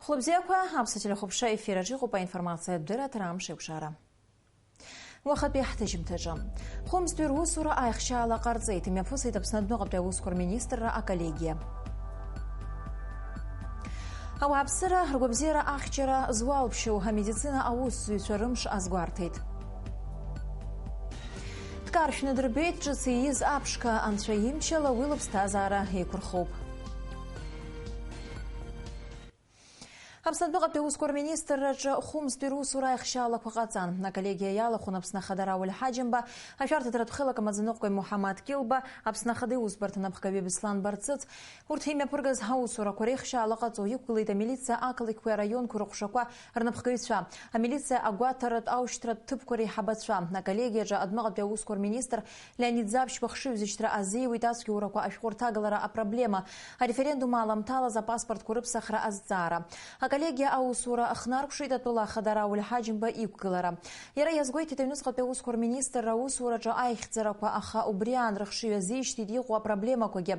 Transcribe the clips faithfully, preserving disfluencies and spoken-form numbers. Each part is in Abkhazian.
Хәлыбзиақәа, аԥсуа телехәаԥшра ефир аҿы иҟоуп аинформациатә дырраҭара Амш еиқәшара. Уахатәи ҳҭыжьымҭаҿы. Хәымзтәи русура аихшьаала ҟарҵеит, имҩаԥысит Аԥсны адәныҟатәи аусқәа рминистрра аколлегиа. Ауааԥсыра ргәабзиара ахьчара зуалԥшьоу амедицина аусзуҩцәа рымш азгәарҭеит. Дкаршәны дырбеит ҿыц ииз аԥшқа, анцәа имчала уи лыԥсҭазаара еиқәырхоуп. Аԥсны адәныҟатәи аусқәа рминистрраҿы Хәымзтәи русура аихшьаалақәа ҟаҵан. Аколлегиа иалахәын Аԥсны Ахада Рауль Ҳаџьымба, ашәарҭадаратә хеилак амаӡаныҟәгаҩ Муҳаммад Кьылба, Аԥсны Ахада иусбарҭа напхгаҩы Беслан Барцыц. Урҭ имҩаԥыргаз аусурақәа реихшьаала ҟаҵо иқәгылеит амилициа ақалақьқәеи араионқәеи рыҟәшақәа рнапхгаҩцәа, амилициа агәаҭаратә аушьҭратә ҭыԥқәа реиҳабацәа. Аколлегиаҿы адәныҟатәи аусқәа рминистр Леонид Заԥшьба хшыҩзышьҭра азиуеит ацәгьоурақәа ашәҟәы рҭагалара апроблема, ареферендум аламҭалаз апаспортқәа рыԥсахра азҵаара. Аколлегиа аусура ахнаркәшеит атәыла ахада Рауль Ҳаџьымба иқәгылара. Иара иазгәеиҭеит аҩныҵҟатәи аусқәа рминистрра аусураҿы аихьӡарақәа, аха убри аан рыхшыҩ азишьҭит иҟоу апроблемақәагьы.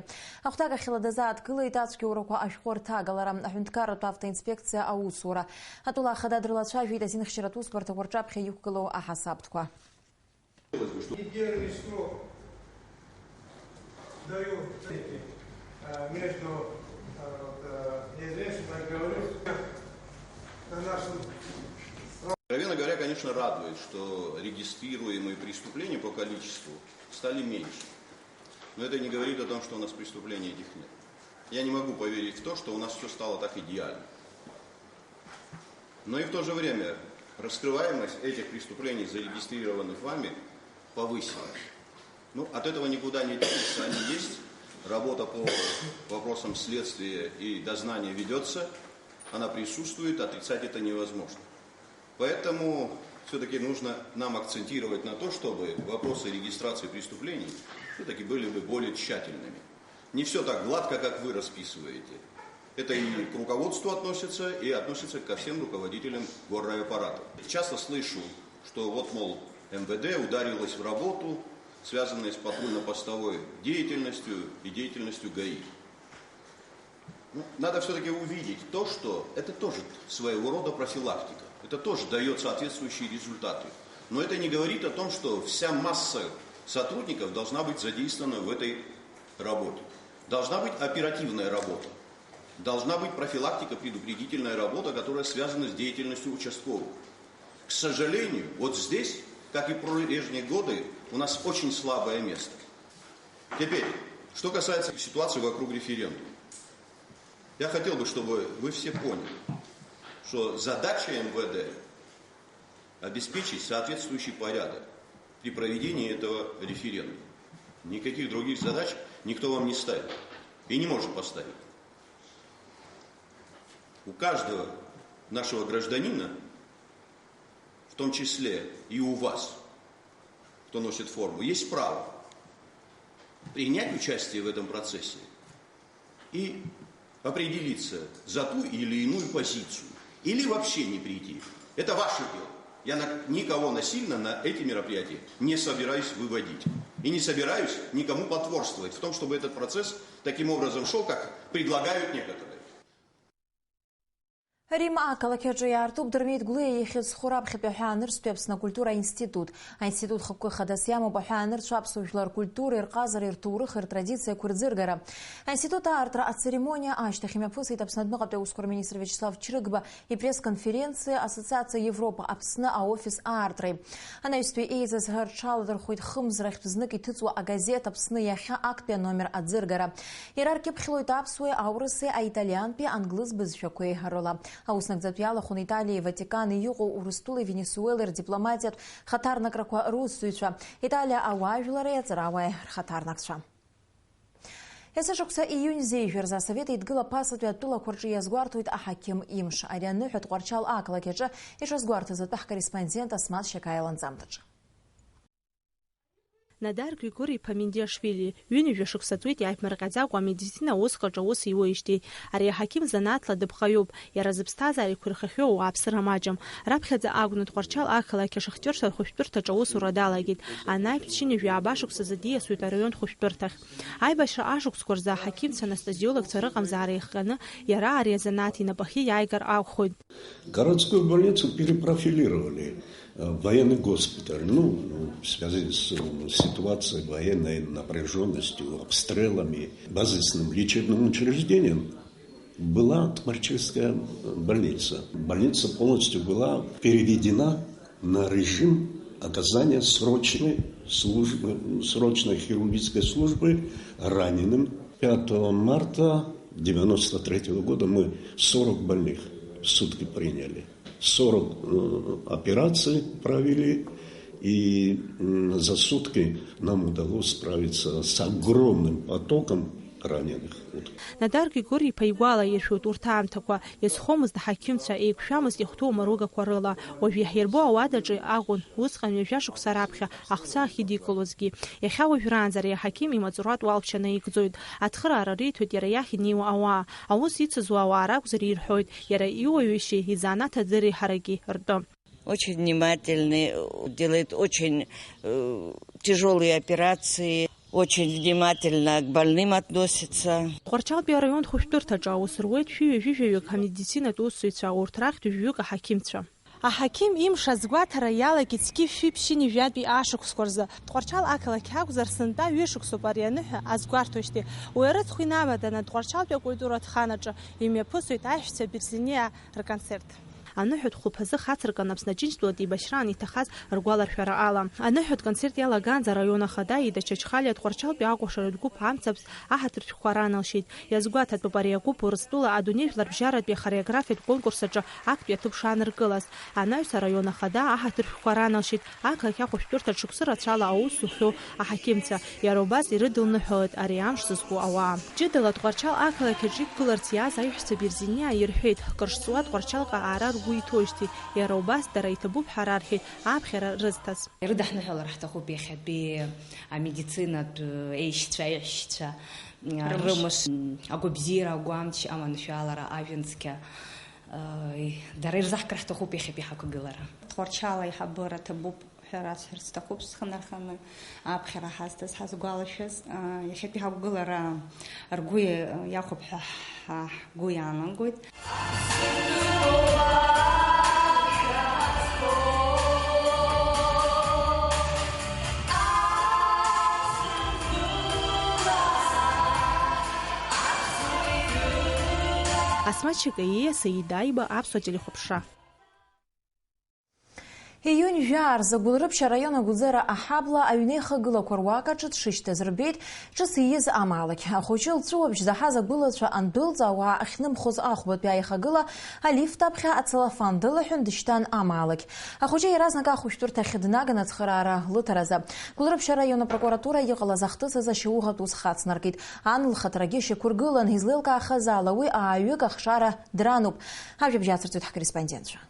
Ахәҭакахьала дазааҭгылеит ацәгьоурақәа ашәҟәы рҭагалара, аҳәынҭқарратә автоинспекциа аусура. Атәыла ахада дрылацәажәеит азинхьчаратә усбарҭақәа рҿаԥхьа иқәгылоу аҳасабтәқәа. Единый срок даю, э, между, э, вот, э, я извиняюсь, что так говорю, на нашем... Откровенно говоря, конечно, радует, что регистрируемые преступления по количеству стали меньше. Но это не говорит о том, что у нас преступлений этих нет. Я не могу поверить в то, что у нас всё стало так идеально. Но и в то же время раскрываемость этих преступлений, зарегистрированных вами, повысилась. Ну, от этого никуда не денешься, они есть. Работа по вопросам следствия и дознания ведётся, она присутствует, отрицать это невозможно. Поэтому всё-таки нужно нам акцентировать на то, чтобы вопросы регистрации преступлений всё-таки были бы более тщательными. Не всё так гладко, как вы расписываете. Это и к руководству относится, и относится ко всем руководителям горрайаппарата. Часто слышу, что вот, мол, МВД ударилось в работу, связанную с патрульно-постовой деятельностью и деятельностью ГАИ. Ну, надо всё-таки увидеть то, что это тоже своего рода профилактика. Это тоже даёт соответствующие результаты. Но это не говорит о том, что вся масса сотрудников должна быть задействована в этой работе. Должна быть оперативная работа. Должна быть профилактика, предупредительная работа, которая связана с деятельностью участковых. К сожалению, вот здесь, как и в прежние годы, у нас очень слабое место. Теперь, что касается ситуации вокруг референдума. Я хотел бы, чтобы вы все поняли, что задача МВД обеспечить соответствующий порядок при проведении этого референдума. Никаких других задач никто вам не ставит и не может поставить. У каждого нашего гражданина, в том числе и у вас, кто носит форму, есть право принять участие в этом процессе и определиться за ту или иную позицию, или вообще не прийти. Это ваше дело. Я на-, никого насильно на эти мероприятия не собираюсь выводить. И не собираюсь никому потворствовать в том, чтобы этот процесс таким образом шёл, как предлагают некоторые. Римма ақалақь аҿы иаартуп Дырмит Гәлиа ихьӡ зху раԥхьатәи аҳәаанырцәтәи Аԥсны акультура аинститут. Аинститут хықәкы хадас иамоуп аҳәаанырцә аԥсуа жәлар ркультуреи, рҟазареи, рҭоурыхи, ртрадициақәеи рӡыргара. Аинститут аартра ацеремониа ашьҭахь имҩаԥысит Аԥсны адәныҟатәи аусқәа рминистр Виачеслав Чрыгба ипресс-конференциа Ассоциациа Европа Аԥсны аофис аартреи. Анаҩстәи еизаз рҽаладырхәит хымз рахьтә знык иҭыҵуа агазеҭ Аԥсны иахьа актәи аномер аӡыргара. Иара ркьыԥхьлоит аԥсуеи, аурысеи, аиталиантәи, англыз бызшәақәеи рыла. Аус нагӡатә иалахәын Италиеи Ватикани иҟоу Урыстәылеи Венесуелеи рдипломатиатә хаҭарнакрақәа русзуҩцәа, Италиа ауаажәлари аҵарауааи рхаҭарнакцәа. Есышықәса июнь зежәа рзы Асовет Еидгыла ԥасатәи атәылақәа рҿы иазгәарҭоит аҳақьым имш. Ари аныҳәа Тҟәарчал ақалақь аҿы иҽазгәарҭаз атәы ҳкорреспондент Асмаҭ Шьакаиа ланҵамҭаҿы. Надар Григори-иԥа Мендиашвили ҩынҩажәа шықәса ҵуеит иааиԥмырҟьаӡакәа амедицина аусҟаҿ аус иуеижьҭеи. Ари аҳақьым занааҭла дыԥҟаҩуп, иара зыԥсҭазаара иқәирхахьоу ауааԥсыра маҷым. Раԥхьаӡа акәны Тҟәарчал ақалақь ашахтиорцәа рхәышәтәырҭаҿы аусура далагеит. Анаҩс ԥшьынҩажәи ааба шықәсазы диасуеит араион хәышәтәырҭахь. Аибашьра ашықәсқәа рзы аҳақьымцәа, анестезиологцәа рыҟамзаара иахҟьаны, иара ари азанааҭ инапахьы иааигар акәхоит. Городскую больницу перепрофилировали, э, в военный госпиталь. Ну, в связи с, э, ситуацией военной напряженностью, обстрелами, базисным лечебным учреждением была Тмарчевская больница. Больница полностью была переведена на режим оказания срочной службы, срочной хирургической службы раненым. Пятого марта девяносто третьего года мы сорок больных в сутки приняли. Сорок, э, операций провели, и, м, за сутки нам удалось справиться с огромным потоком раненых. Вот. Надар Григори-иԥа игәалаиршәоит урҭ аамҭақәа, иазхомызт аҳақьымцәа, еиқәшәамызт иахәҭоу амаругақәа рыла. Уажә иаҳирбо ауадаҿы акәын, усҟан ҩажәа шықәса раԥхьа ахцәа ахьидикылозгьы. Иахьа уажәраанӡа ари аҳақьым имаҵуратә уалԥшьа наигӡоит. Ацхыраара риҭоит иара иахь инеиуа ауаа. Аус ицызуа ауаа ракәзар ирҳәоит, иара иуаҩышьеи изанааҭ адырреи ҳарагьы ртәы. Очень внимательный, делает очень, э, тяжёлые операции, очень внимательно к больным относится. Тҟәарчалтәи араион хәышәтәырҭаҿы аус руеит шәи ҩажәи жәаҩык амедицинатә усзуҩцәа, урҭ рахьтә жәаҩык аҳақьымцәа. Аҳақьым имш азгәаҭара иалагеит зқьи шәи ԥшьынҩажәатәи ашықәсқәа рзы. Тҟәарчал ақалақь акәзар, сынтәа ҩышықәсоуп ари аныҳәа азгәарҭоижьҭеи. Уи арыцхә инамаданы Тҟәарчалтәи акультуратә хан аҿы имҩаԥысуеит аишьцәа Берзениа рконцерт. Аныҳәатә хәылԥазы хацыркын Аԥсны Аџьынџьтәылатә еибашьраан иҭахаз ргәаларшәара ала. Аныҳәатә концерт иалагаанӡа араион ахада Ида Чачхалиа Тҟәарчалтәи акәашаратә гәыԥ амцабз аҳаҭыртәқәа раналшьеит. Иазгәаҭатәуп ари агәыԥ Урыстәыла адунеижәлар бжьаратәи ахореографиатә конкурс аҿы актәи аҭыԥ шааныркылаз. Анаҩс араион ахада аҳаҭыртәқәа раналшьеит ақалақь ахәышәтәырҭаҿ шықәсы рацәала аус зухьоу аҳақьымцәа. Иара убас ирыдылныҳәалоит ари амш зызку ауаа. Ҷыдала Тҟәарчал ақалақь аҿы иқәгыларц иааз аиҳәшьцәа Берзениа ирҳәеит, кыр шҵуа Тҟәарчалҟа аара ргәы иҭоижьҭеи, иара убас дара иҭабуп ҳәа рарҳәеит аԥхьара рызҭаз. Ирыдаҳныҳәалар ҳҭахуп иахьатәи амедицинатә еишьцәа, аиҳәшьцәа, Рымш. Рымш, агәабзиара, агәамч, аманшәалара, ажәҩан цқьа, дара ирзаҳкыр ҳҭахуп иахьатәи ҳақәгылара. Тҟәарчал аиҳабыра ҭабуп ҳәа расҳәарц сҭахуп схы нарханы, аԥхьара ҳазҭаз, ҳазгәалашәаз, иахьатәи ҳақәгылара ргәы иахәап ҳәа ҳгәы иаанагоит. Асмаҭ Шьакаиа, Саид Аиба, Аԥсуа телехәаԥшра. Июнь жәаа рзы Гәылрыԥшь араион Агәыӡара аҳабла аҩнеихагылақәа руак аҿы дшышьҭаз рбеит ҿыц ииз амаалықь. Ахәыҷы лҵәыуабжь заҳаз агәылацәа андәылҵ, ауаа ахьнымхоз ахәбатәи аихагыла алифт аԥхьа ацеллофан дылаҳәан дышьҭан амаалықь. Ахәыҷы иаразнак ахәышәтәырҭахь днаган ацхыраара лыҭаразы. Гәылрыԥшь араион апрокуратура иҟалаз ахҭыс азы ашьауӷатә ус хацнаркит. Ан лхаҭарагьы шьақәыргылан, излеилкаахаз ала уи ааҩык ахшара дрануп. Ажәабжь ацырҵоит ҳкорреспондентцәа.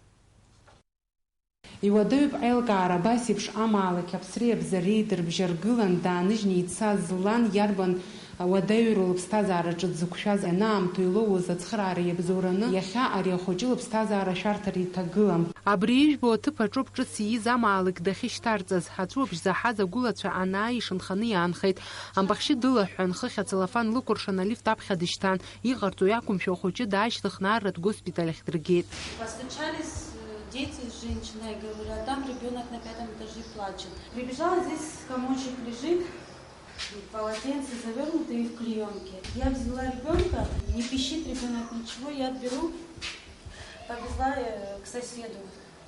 Иуадаҩуп аилкаара, абас еиԥш амаалықь аԥсреи абзареи дырбжьаргылан дааныжьны ицаз лан иарбан уадаҩроу лыԥсҭазаара ҿыц зықәшәаз, ианаамҭоу илоуз ацхыраара иабзоураны, иахьа ари ахәыҷы лыԥсҭазаара ашәарҭара иҭагылам. Абри ижәбо аҭыԥ аҿоуп ҿыц ииз амаалықь дахьышьҭарҵаз, аҵәуабжь заҳаз агәылацәа анааи ишанханы иаанхеит. Ампахьшьы дылаҳәҳәан, хыхь ацеллофан лыкәыршан алифт аԥхьа дышьҭан. Иҟарҵо иақәымшәо ахәыҷы даашьҭыхны арратә госпиталь ахь дыргеит. Постучались, э, дети с женщиной, говорят, там ребёнок на пятом этаже плачет. Прибежала, здесь комочек лежит, полотенце завёрнутое и в клеёнке. Я взяла ребёнка, не пищит ребёнок, ничего, я беру, повезла, э, к соседу.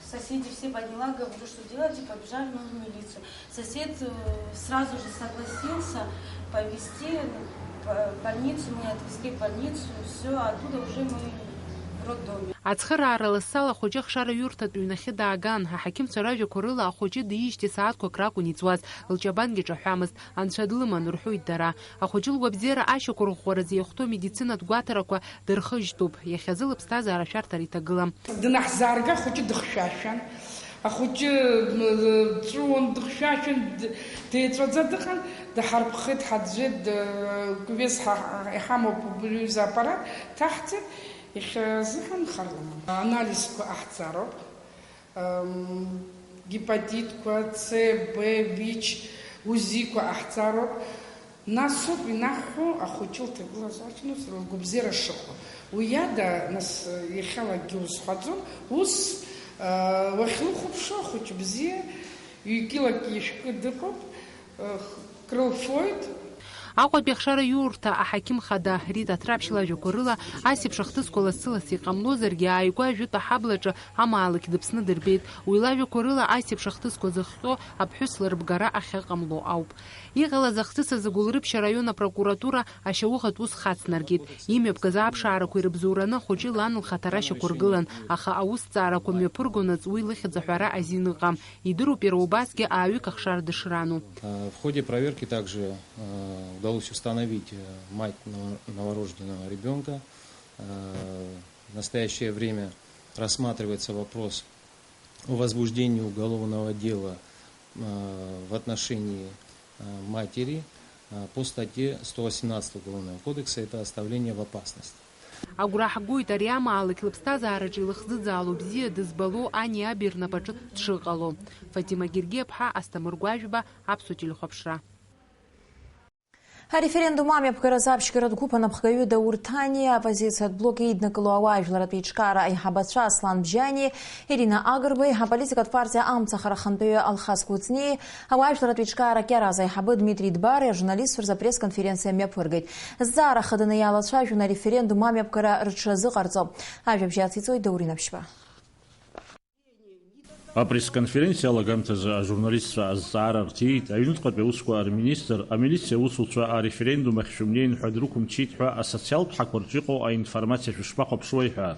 Соседи все подняла, говорю, что делать, и побежали мы в милицию. Сосед, э, сразу же согласился повезти, ну, в больницу, мы отвезли в больницу, всё, оттуда уже мы в роддоме. Ацхыраара лассы ала ахәыҷы ахшараҩырҭатә ҩнахьы дааган, аҳақьымцәа ражәақәа рыла ахәыҷы диижьҭеи сааҭқәак ракәын иҵуаз, лчабангьы ҿаҳәамызт, анцәа длыман рҳәоит дара. Ахәыҷы лгәабзиара ашьақәырӷәӷәаразы иахәҭоу амедицинатә гәаҭарақәа дырхыжьтәуп, иахьазы лыԥсҭазаара ашәарҭара иҭагылам. Днаҳзаарга ахәыҷы дыхшәашәан, Ахәыҷы ҵәуон, дыхьшәашәан, деиҵәаӡа дыҟан, даҳарԥхеит, ҳаӡәӡәеит, квес иҳамоуп убри аҩыза аппарат, ҭаҳҵеит, иахьазыҳәан харламан. Анализқәа аҳҵароуп, гепатитқәа, С, Б, ВИЧ, УЗИқәа аҳҵароуп. Нас ауп инаҳҳәо ахәыҷы лҭагылазаашьа, нас лгәабзиара шыҟоу. Уи ада, нас, иахьалагьы узҳәаӡом, ус, уахьлыхәаԥшуа ахәыҷы бзиа, ҩ-килак ишәкы дыҟоуп, крылфоит. Аҟәатәи ахшара иурҭа аҳақьым хада Рита Ҭраԥшь лажәақәа рыла, ас еиԥш ахҭысқәа лассы-лассы иҟамлозаргьы, ааигәа ажәытә аҳаблаҿы амаалықь дыԥсны дырбеит. Уи лажәақәа рыла, ас еиԥш ахҭысқәа зыхҟьо аԥҳәыс лырбгара ахьыҟамло ауп. Иҟалаз ахҭыс азы Гәылрыԥшь араион апрокуратура ашьауӷатә ус хацнаркит. Имҩаԥгаз аԥшаарақәа ирыбзоураны ахәыҷы лан лхаҭара шьақәыргылан, аха аусҭҵаарақәа мҩаԥыргонаҵ уи лыхьӡ аҳәара азин ыҟам. Идыруп иара убасгьы ааҩык ахшара дышрану. Э, в ходе проверки также, э, удалось установить, э, мать нов-, новорожденного ребёнка. Э, в настоящее время рассматривается вопрос о возбуждении уголовного дела, э, в отношении, э, матери, э, по статье сто восемнадцать Уголовного кодекса, это оставление в опасности. Агәра ҳгоит, ари амаалықь лыԥсҭазаараҿы илыхӡыӡаало бзиа дызбало ани аби рнапаҿы дшыҟало. Фатима Гергиаԥҳа, Асҭамыр Гәажәба, Аԥсуа телехәаԥшра. Ареферендум амҩаԥгаразы аԥшьгаратә гәыԥ анапхгаҩы Даур Ҭаниа, аоппозициатә блок еиднакыло ауаажәларратә еиҿкаара аиҳабацәа Аслан Бжьани, Ирина Агрбеи, аполитикатә партиа Амцахара ахантәаҩы Алхас Кәыҵниеи, ауаажәларратә еиҿкаара Кьараз аиҳабы Дмитри Дбари ажурналистцәа рзы апресс-конференциа мҩаԥыргеит. Зҵаара хаданы иалацәажәон ареферендум амҩаԥгара рҽазыҟарҵо. Ажәабжь ациҵоит Даур Инаԥшьба. Апресс-конференциа алагамҭазы ажурналистцәа азҵаара рҭиит аҩныҵҟатәи аусқәа рминистр, амилициа аусуцәа ареферендум ахь шәымнеин ҳәа дрықәымчит ҳәа асоциалтә ҳақәа рҿы иҟоу аинформациа шәышԥахәаԥшуеи ҳәа.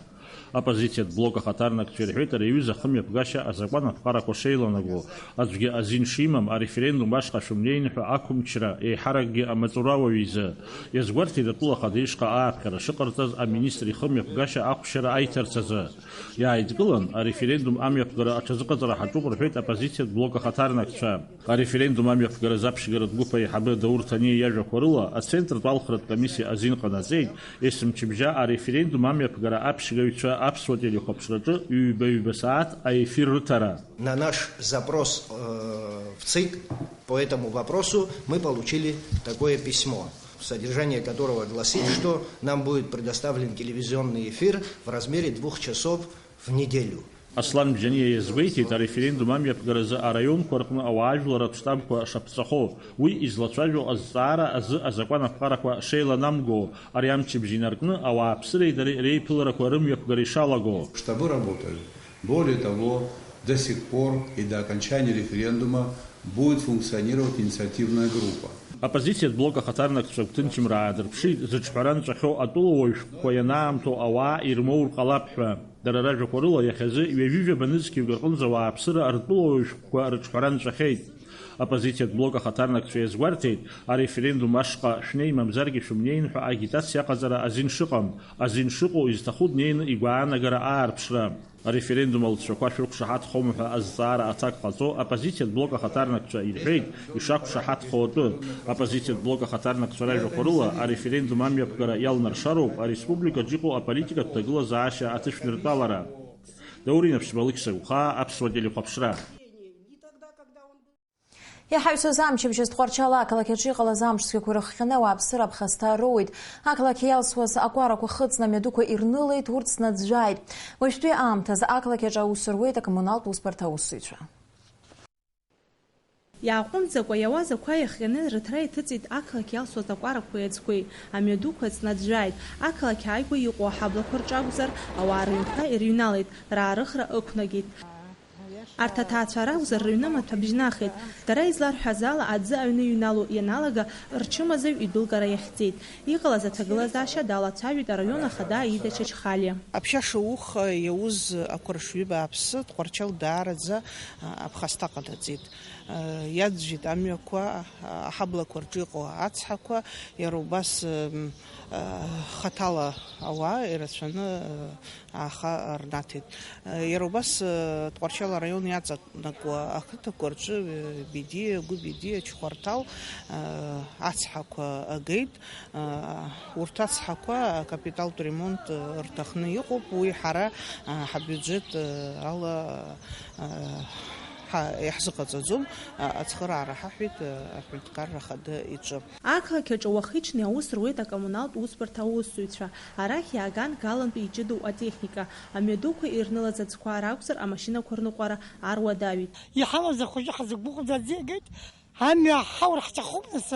Аоппозициатә блок ахаҭарнакцәа ирҳәеит ари аҩыза ахымҩаԥгашьа азакәан аԥҟарақәа шеиланаго, аӡәгьы азин шимам ареферендум ашҟа шәымнеин ҳәа ақәымчра еиҳаракгьы амаҵура ауаҩы изы. Иазгәарҭеит атәыла ахада ишҟа ааԥхьара шыҟарҵаз аминистр ихымҩаԥгашьа ахәшьара аиҭарц азы. Иааидкылан, ареферендум амҩаԥгара аҽазыҟаҵара ҳаҿуп рҳәеит аоппозициатә блок ахаҭарнакцәа. Ареферендум амҩаԥгаразы аԥшьгаратә гәыԥ аиҳабы Даур Ҭаниа иажәақәа рыла, ацентртә алхратә комиссиа азин ҟанаҵеит, есымчыбжьа ареферендум амҩаԥгара аԥшьгаҩцәа аԥсуа телехәаԥшраҿы ҩба-ҩба сааҭ аефир рыҭара. На наш запрос, э, в ЦИК по этому вопросу мы получили такое письмо, содержание которого гласит, что нам будет предоставлен телевизионный эфир в размере двух часов в неделю. Аслан Бжьаниа иазгәеиҭеит ареферендум амҩаԥгаразы араионқәа рҟны ауаажәларратә штабқәа шаԥҵахо, уи излацәажәо азҵаара азы азакәан аԥҟарақәа шеиланамго, ари амчыбжь инаркны ауааԥсыреи дареи реиԥыларақәа рымҩаԥгара ишалаго. Штабы работают. Более того, до сих пор и до окончания референдума будет функционировать инициативная группа. Аоппозициатә блок ахаҭарнакцәа гәҭынчымра аадырԥшит, зыҿҳәара нҵәахьоу атәылауаҩ шәҟәқәа ианаамҭоу ауаа ирмоур ҟалап ҳәа. Дара ражәақәа рыла, иахьазы ҩажәижәаба нызқьҩык рҟынӡа ауааԥсыра ртәылауаҩ шәҟәқәа рыҿҳәара нҵәахьеит. Аоппозициатә блок ахаҭарнакцәа иазгәарҭеит, ареферендум ашҟа шәнеи мамзаргьы шәымнеин ҳәа агитациа аҟаҵара азин шыҟам, азин шыҟоу изҭаху днеины игәаанагара аарԥшра. Ареферендум алҵшәақәа шәрықәшаҳаҭхома ҳәа азҵаара аҭак ҟаҵо, аоппозициатә блок ахаҭарнакцәа ирҳәеит, ишақәшаҳаҭхо атәы. Аоппозициатә блок ахаҭарнакцәа ражәақәа рыла, ареферендум амҩаԥгара иалнаршароуп ареспубликаҿ иҟоу аполитикатә ҭагылазаашьа аҭышәныртәалара. Даур Инаԥшьба, Алықьса Гәхаа, Аԥсуа телехәаԥшра. Иҳаҩсыз амчыбжьаз Тҟәарчал ақалақь аҿы иҟалаз амш цәгьақәа ирыхҟьаны ауааԥсыра аԥхасҭа роуеит. Ақалақь иалсуаз акәарақәа хыҵны амҩадуқәа ирнылеит, урҭ снаӡәӡәааит. Уажәтәи аамҭазы ақалақь аҿы аус руеит акоммуналтә усбарҭа аусзуҩцәа. Иааҟәымҵӡакәа иауаз ақәа иахҟьаны рыҭра иҭыҵит ақалақь иалсуаз акәарақәеи аӡқәеи, амҩадуқәа ҵнаӡәӡәааит. Ақалақь ааигәа иҟоу аҳаблақәа рҿы акәзар, ауаа рыҩнқәа ирыҩналеит, раарыхра ықәнагеит. Арҭ аҭаацәа ракәзар, рыҩны маҭәа бжьнахит. Дара изларҳәаз ала, аӡы аҩны иҩналоу ианалага, рчымазаҩ идәылгара иахьӡеит. Иҟалаз аҭагылазаашьа далацәажәеит араион ахада Аида Чачхалиа. Аԥшьа шауха иауз ақәаршҩы бааԥсы Тҟәарчал даараӡа, а, аԥхасҭа ҟанаҵеит. А, иаӡәӡәеит амҩақәа, а, аҳаблақәа рҿы иҟоу ацҳақәа, иара убас, м, а, хаҭала ауаа ирацәаны, а, ааха рнаҭеит. А, иара убас, а, Тҟәарчал араион Иаҵанакуа ақыҭақәа рҿы, Бедиа, Гәы-Бедиа, Чхәарҭал, ацҳақәа агеит. Урҭ ацҳақәа акапиталтә ремонт рҭахны иҟоуп, уи ҳара ҳабиуџьет ала ҳа-, иаҳзыҟаҵаӡом, ацхыраара ҳаҳәеит аҳәынҭқарра ахада иҿы. Ақалақь аҿы уахи-ҽни аус руеит акоммуналтә усбарҭа аусзуҩцәа. Арахь иааганк алантәи иҷыдоу атехника, амҩадуқәа ирнылаз аӡқәа ракәзар, амашьынақәа рныҟәара ар уадаҩит. Иҳауаз ахәыҷы ҳазықәгәыӷӡа аӡы иагеит. Амҩа ҳаур ҳҭахуп, нас,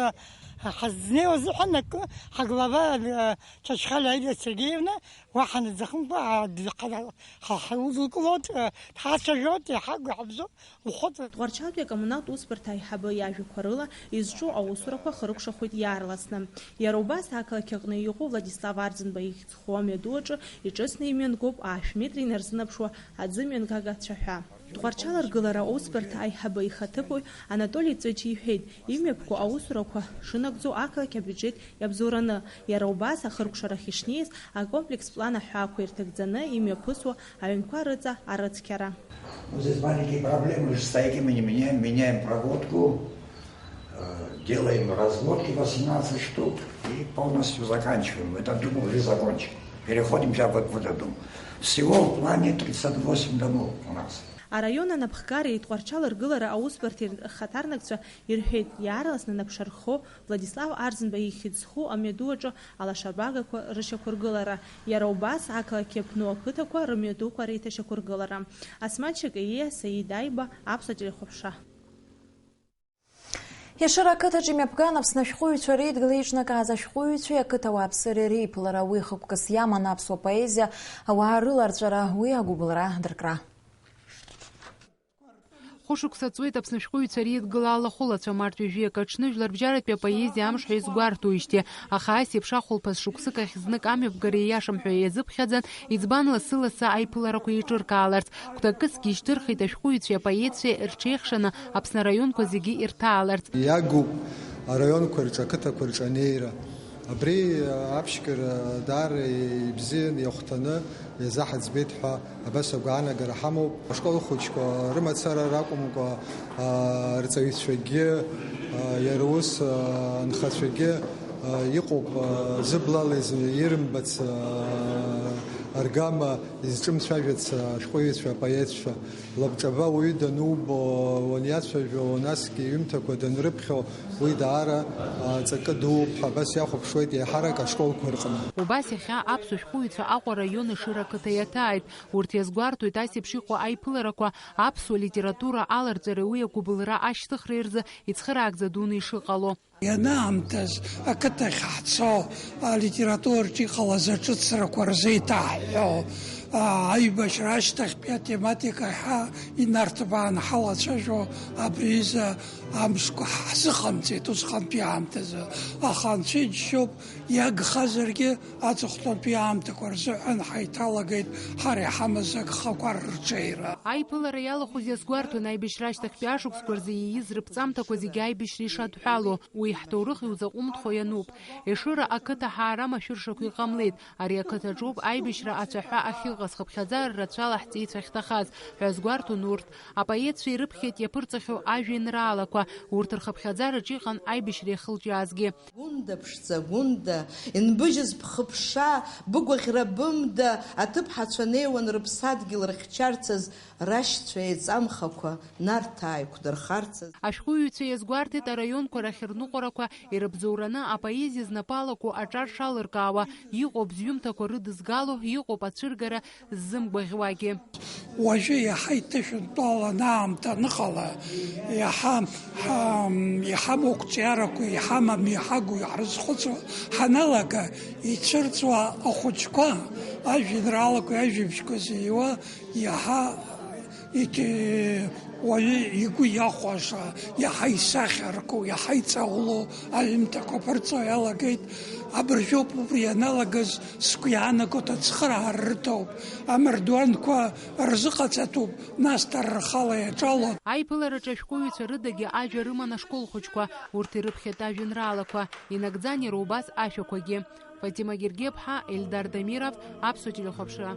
ҳазызнеиуа азыҳәан акы, ҳаглава, э, Чачхалиа Аида Сергеевна, уаҳа наӡахымкәа, ҳа-, ҳа-, ҳа-, ҳаудылкылоит, э, дҳацәажәоит, иҳагу, иҳабзоу, Тҟәарчалтәи акоммуналтә усбарҭа аиҳабы иажәақәа рыла, изҿу аусурақәа хыркәшахоит иаарласны. Иара убас ақалақь аҟны иҟоу Владислав Арӡынба ихьӡ зху амҩаду аҿы иҿыцны имҩангоуп ашә метр инарзынаԥшуа аӡымҩангага цәаҳәа. Тҟәарчал аргылара аусбарҭа аиҳабы ихаҭыԥуаҩ Анатоли Ҵәыџь иҳәеит, имҩаԥго аусурақәа шынагӡо ақалақь абиуџьет иабзоураны, иара убас ахыркәшарахь ишнеиз акомплекс план аҳәаақәа ирҭагӡаны имҩаԥысуа аҩнқәа рыҵа арыцқьара. Ну, здесь маленькие проблемы, лишь стояки мы не меняем, меняем проводку, э, делаем разводки восемнадцать штук и полностью заканчиваем. Этот дом уже закончен. Переходим сейчас вот в этот дом. Всего в плане тридцать восемь домов у нас. Араион анапхгареи Тҟәарчал ргылара аусбарҭеи рхаҭарнакцәа ирҳәеит, иаарласны анаԥшра рхо Владислав Арӡынба ихьӡ зху амҩаду аҿы алашарбагақәа рышьақәыргылара, иара убас ақалақь иаԥну ақыҭақәа рымҩадуқәа реиҭашьақәыргылара. Асмаҭ Шьакаиа, Саид Аиба, Аԥсуа телехәаԥшра. Ешыра ақыҭаҿы имҩаԥган Аԥсны ашәҟәыҩҩцәа реидгыла иҿнакааз ашәҟәыҩҩцәеи ақыҭауааԥсыреи реиԥылара, уи хықәкыс иаман аԥсуа поезиа, ауаа рыларҵәара, уи агәыбылра, адыркра. Хәышықәса ҵуеит Аԥсны ашәҟәыҩҩцәа реидгыла алахәылацәа, март ҩажәи акы аҽны жәларбжьаратәи апоезиа амш ҳәа изгәарҭоижьҭеи, аха ас еиԥш ахәылԥаз шықәсык ахь знык амҩаԥгара ииашам ҳәа иазыԥхьаӡан, иӡбан лассы-лассы аиԥыларақәа еиҿыркааларц. Гәҭакысгьы ишьҭырхит ашәҟәыҩҩцәеи апоетцәеи рҽеихшаны Аԥсны араионқәа зегьы ирҭааларц. Иагуп араионқәа рҿы, ақыҭақәа рҿы анеира. Абри аԥшьгара даара ибзиан иахәҭаны иазаҳаӡбеит ҳәа абас агәаанагара ҳамоуп. Ашкол хәыҷқәа рымацара ракәымкәа, аа, рҵаҩцәагьы, аа, иара ус, аа, анхацәагьы, аа, иҟоуп, аа, зыблала из-, ирымбац, аа, аргама изҿымцәажәац, аа, ашәҟәыҩҩцәа, апоетцәа. Лабҿаба уаҩы данубо, уаниацәажәо, насгьы иҩымҭақәа данрыԥхьо, уи даара, а, ҵакы дууп ҳәа абас иахәаԥшуеит еиҳарак ашколқәа рҟны. Убас иахьа аԥсуа шәҟәыҩҩцәа Аҟәа араион Ешыра ақыҭа иаҭааит. Урҭ иазгәарҭоит ас еиԥш иҟоу аиԥыларақәа аԥсуа литература аларҵәареи уи агәыбылра ашьҭыхреи рзы ицхыраагӡа дуны ишыҟало. Ианаамҭаз ақыҭахь ҳцо, алитератураҿы иҟалаз аҿыцрақәа рзеиҭаҳҳәо, а, аибашьра ашьҭахьтәи атематика ҳәа инарҭбааны ҳалацәажәо абри изы амшқәа ҳзыҟамҵеит усҟантәи аамҭазы. Аха Анцәа иџьшьоуп, иагхазаргьы, аҵыхәтәантәи аамҭақәа рзыҳәан ҳаиҭалагеит ҳара иҳамаз агхақәа рырҽеира. Аиԥылара иалахәыз иазгәарҭон аибашьра ашьҭахьтәи ашықәсқәа рзы ииз рыԥҵамҭақәа зегьы аибашьра ишадҳәало. Уи ҳҭоурых иузаҟәымҭхо иануп. Ешыра ақыҭа ҳаара машәыршақә иҟамлеит. Ари ақыҭаҿоуп аибашьра ацәаҳәа ахьыҟаз, хыԥхьаӡара рацәала ҳҵеицәа ахьҭахаз ҳәа азгәарҭон урҭ. Апоетцәа ирыԥхьеит иаԥырҵахьоу ажәеинраалақәа, урҭ рхыԥхьаӡараҿ иҟан аибашьра иахылҿиаазгьы. Гәында ԥшӡа, Гәында, инбыжьыз бхыԥша, быгәаӷьра бымда, аҭыԥҳацәа неиуан рыԥсадгьыл рыхьчарцаз, рашьцәа еиҵамхақәа Нарҭаа иқәдырхарцаз. Ашәҟәыҩҩцәа иазгәарҭеит араионқәа рахь рныҟәарақәа ирыбзоураны апоезиа знапы алаку аҿар шалыркаауа, иҟоуп зҩымҭақәа рыдызгало, иҟоуп ацәыргара ззымгәаӷьуагьы. Уажәы иаҳа иҭышәынтәалан аамҭа аныҟала, иаҳа, ҳа, иҳамоу ақәҿиарақәа, иҳамам, иҳагу, иҳрызхәыцуа ҳаналага, ицәырҵуа ахәыҷқәа, ажәеинраалақәеи ажәабжьқәа зыҩуа, иаҳа иҭ-, уаҩы игәы иахәаша, иаҳа исахьарку, иаҳа иҵаулоу аҩымҭақәа ԥырҵо иалагеит. Абыржәоуп убри ианалагаз сгәы иаанаго ацхыраара рыҭоуп, амардуанқәа рзыҟаҵатәуп, нас дара рхала иаҿалон. Аиԥылараҿы ашәҟәыҩҩцәа рыдагьы ажәа рыман ашкол хәыҷқәа, урҭ ирыԥхьеит ажәеинраалақәа, инагӡан иара убас ашәақәагьы. Фатима Гергеԥҳа, Ельдар Дамиров, Аԥсуа телехәаԥшра.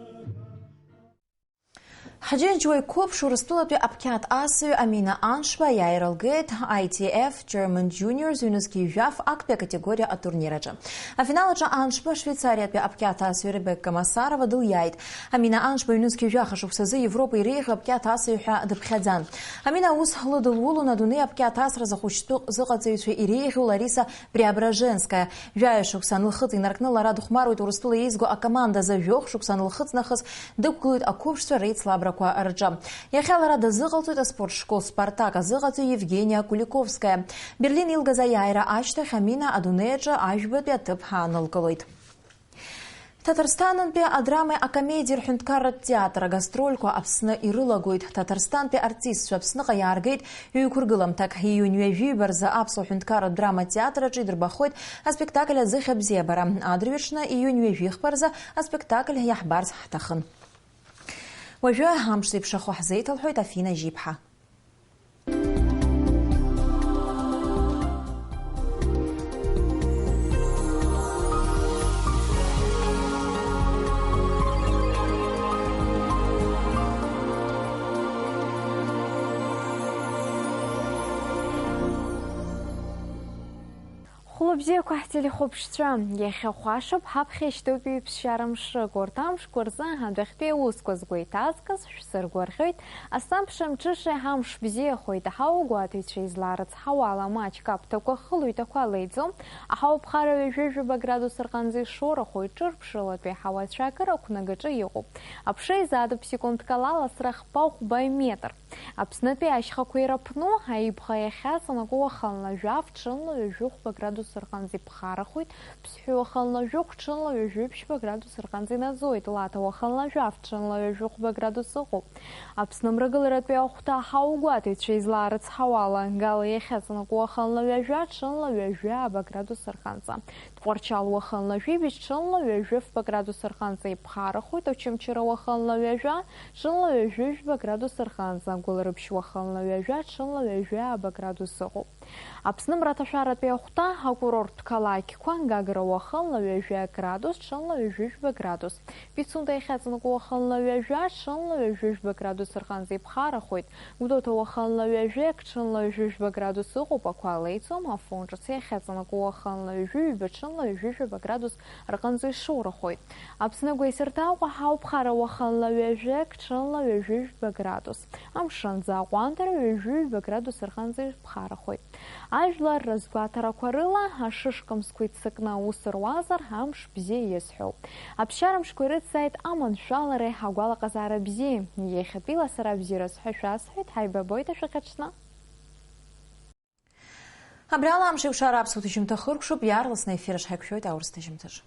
Ҳџьынџьуа иқәыԥш Урыстәылатәи аԥқьаҭ асаҩ Амина Аншба аиааира лгеит I T F German Juniors ҩнызқьи жәаф актәи акатегориа атурнир аҿы. Афинал аҿы Аншба Швеицариатәи аԥқьаҭ асаҩ Ребекка Масарова дылиааит. Амина Аншба ҩнызқьи жәаха шықәсазы Европа иреиӷьу аԥқьаҭ асаҩ ҳәа дыԥхьаӡан. Амина ус лыдылулон адунеи аԥқьаҭ асразы ахәыҷтәы зыҟаҵаҩцәа иреиӷьу Лариса Преображенская. Жәаҩа шықәса анлыхыҵ инаркны лара дыхәмаруеит Урыстәыла еизго акоманда азы, жәохә шықәса анлыхыҵ нахыс дықәгылоит ақәыԥшцәа реицлабрақәа рҿы. Иахьа лара дазыҟалҵоит аспорт школ Спартак азыҟаҵаҩ Евгения Куликовская. Берлин илгаз аиааира ашьҭахь Амина адунеи аҿы ажәбатәи аҭыԥ аанылкылоит. Ҭаҭарсҭанынтәи адрамеи акомедиеи рҳәынҭқарратә театр агастрольқәа Аԥсны ирылагоит. Ҭаҭарсҭантәи артистцәа Аԥсныҟа иааргеит ҩеиқәыргыламҭак. Июнь ҩажәиба рзы Аԥсуа ҳәынҭқарратә драматеатр аҿы идырбахоит аспектакль Аӡыхь абзиабара. Адырҩаҽны, июнь ҩажәихԥа рзы аспектакль Иаҳбарц ҳҭахын. Уажәы амш зеиԥшрахо ҳзеиҭалҳәоит Афина Жьиԥҳа. Хәлыбзиақәа ҳтелехәаԥшцәа, иахьа хәашоуп, ҳаԥхьа ишьҭоуп ҩаԥсшьара мшык. Урҭ амшқәа рзы адәахьтәи аусқәа згәы иҭазкыз шәсыргәаӷьуеит. Асамԥшамҽышеи ҳамш бзиахоит, аҳауагәаҭаҩцәа излаарыцҳауала, маҷк аԥҭақәа хылоит, ақәа леиӡом. Аҳауа ԥхара ҩажәи жәаба градус рҟынӡа ишоурахоит, ҿырԥшылатәи аҳауа ацәаакыра ақәнагаҿы иҟоуп. Аԥша изаатып секундк ала ласра хԥа-хәба метр. Аԥснытәи ашьхақәа ираԥну, аибӷа иахьаҵанакуа уахынла жәаф, ҽынла ҩажәи хәба градус рҟынӡа иԥхарахоит, Ԥсҳәы уахынла жәохә, ҽынла ҩажәи ԥшьба градус рҟынӡа инаӡоит, Лаҭа уахынла жәаф, ҽынла ҩажәи хәба градус ыҟоуп. Аԥсны мрагыларатәи ахәҭа аҳауагәаҭаҩцәа излаарыцҳауала, Гала иахьаҵанакуа уахынла ҩажәа, ҽынла ҩажәи ааба градус рҟынӡа. Тҟәарчал уахынла жәибжь, ҽынла ҩажәи фба градус рҟынӡа иԥхарахоит, Очамчыра уахынла ҩажәа, ҽынла ҩажәи жәба градус рҟынӡа, Гәылрыԥшь уахынла ҩажәа, ҽынла ҩажәи ааба градус ыҟоуп. Аԥсны мраҭашәаратәи ахәҭа акурорттә қалақьқәа, Гагра уахынла ҩажәи градус, ҽынла ҩажәи жәба градус, Пицунда иахьаҵанакуа уахынла ҩажәа, ҽынла ҩажәи жәба градус рҟынӡа иԥхарахоит, Гәдоуҭа уахынла ҩажәи ҽынла ҩажәи жәба градус ыҟоуп, ақәа леиӡом, Афон ҿыц иахьаҵанакуа уахынла ҩажәи ҩба, ҽынла ҩажәи жәаба градус рҟынӡа ишоурахоит. Аԥсны агәеисырҭа Аҟәа ҳауп, ԥхара уахынла ҩажәи ҽынла ҩажәи жәба градус, амшын аӡы аҟәандара ҩажәи ҩба градус рҟынӡа иԥхарахоит. Ажәлар рызгәаҭарақәа рыла, ашышкамсқәа иццакны аус руазар, амш бзиа иазҳәоуп. Аԥсшьара мшқәа ирыцзааит аманшәалареи агәалаҟазаара бзиеи. Иахьатәиала сара бзиараз ҳәа шәасҳәеит, ҳаибабоит ашәахьаҽны. Абри ала амш еиқәшара аԥсуа ҭыжьымҭа хыркәшоуп, иаарласны аефир аҿы ҳаиқәшәоит аурыс ҭыжьымҭаҿы.